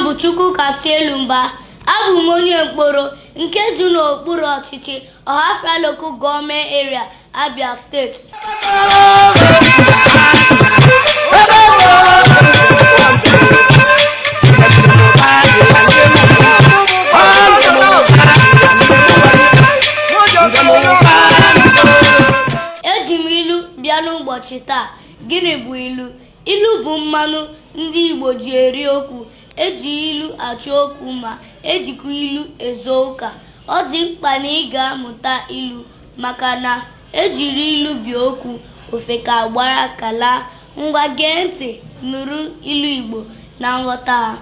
M bụ Chukwukasielu Mba. Abụ m onye Nkporo nke dị n'okpuru ọchịchị Ọhafịa Local Government Area, Abia Steeti. Eji m ilu bịa n'ụbọchị taa. Gịnị bụ ilu? Ilu bụ mmanụ ndị Igbo ji eri okwu. Eji ilu achọ okwu ma ejikwa ilu ezo ụka. Ọ dị mkpa na ị ga-amụta ilu maka na ejiri ilu bie okwu, ofeke agbara aka laa. Ngwa gee ntị nụrụ ilu Igbo na nghọta ha.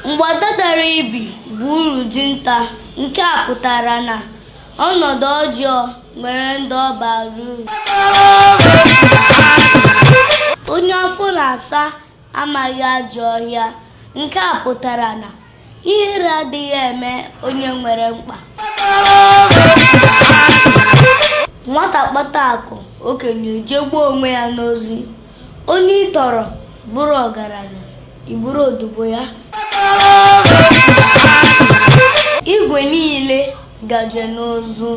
Mgbada dara ibi bụ uru dinta. Nke a pụtara na ọnọdụ ọjọọ nwere ndị ọ bara uru. Onye afọ na-asa amaghị ajọ ọhịa. Nke a pụtara na ihere adịghị eme onye nwere mkpa. Nwata kpata akụ, okenye ejegbuo onwe ya n'ozi. Onye ị tọrọ bụrụ ọgaranya, ị bụrụ odibo ya. Igwe niile gaje n'ụzụ.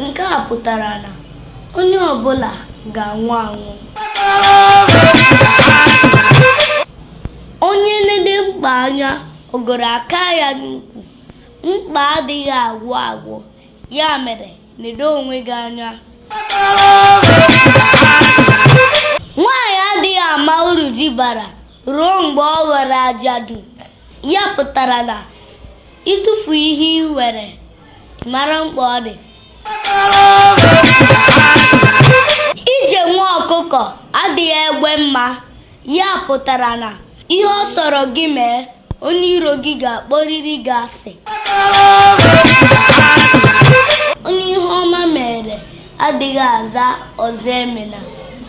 Nke a pụtara na onye ọbụla ga-anwụ anwụ. Onye nede mkpa anya, ọgọdọ akaa ya n'ukwu. Mkpa adịghị agwụ agwụ, ya mere nedo onwe gị anya. Nwaanyị adịghị ama uru di bara ruo mgbe ọ ghọrọ ajadu. Ya pụtara na ị tụfuo ihe ị nwere, mara mkpa ọ dị. Ije nwa ọkụkọ adịghị egbe mma. Ya pụtara na ihe ọ sọrọ gị mee, onye iro gị ga-akpọrịrị gị asị. Onye ihe ọma mere adịghị aza ọzọemena.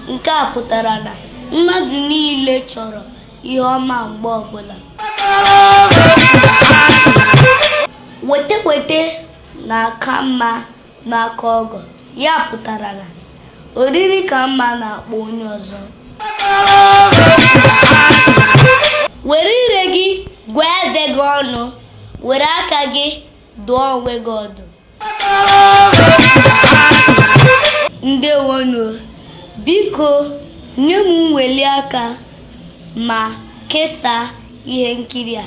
Nke a pụtara na mmadụ niile chọrọ ihe ọma mgbe ọbụla. Wete wete na-aka mma n'aka ọgọ. Ya pụtara na oriri ka mma n'akpa onye ọzọ. Were ire gị gụọ eze gị ọnụ, were aka gị dụọ onwe gị ọdụ. Ndewonu. Biko nye m mweli aka ma kesaa ihe nkiri a.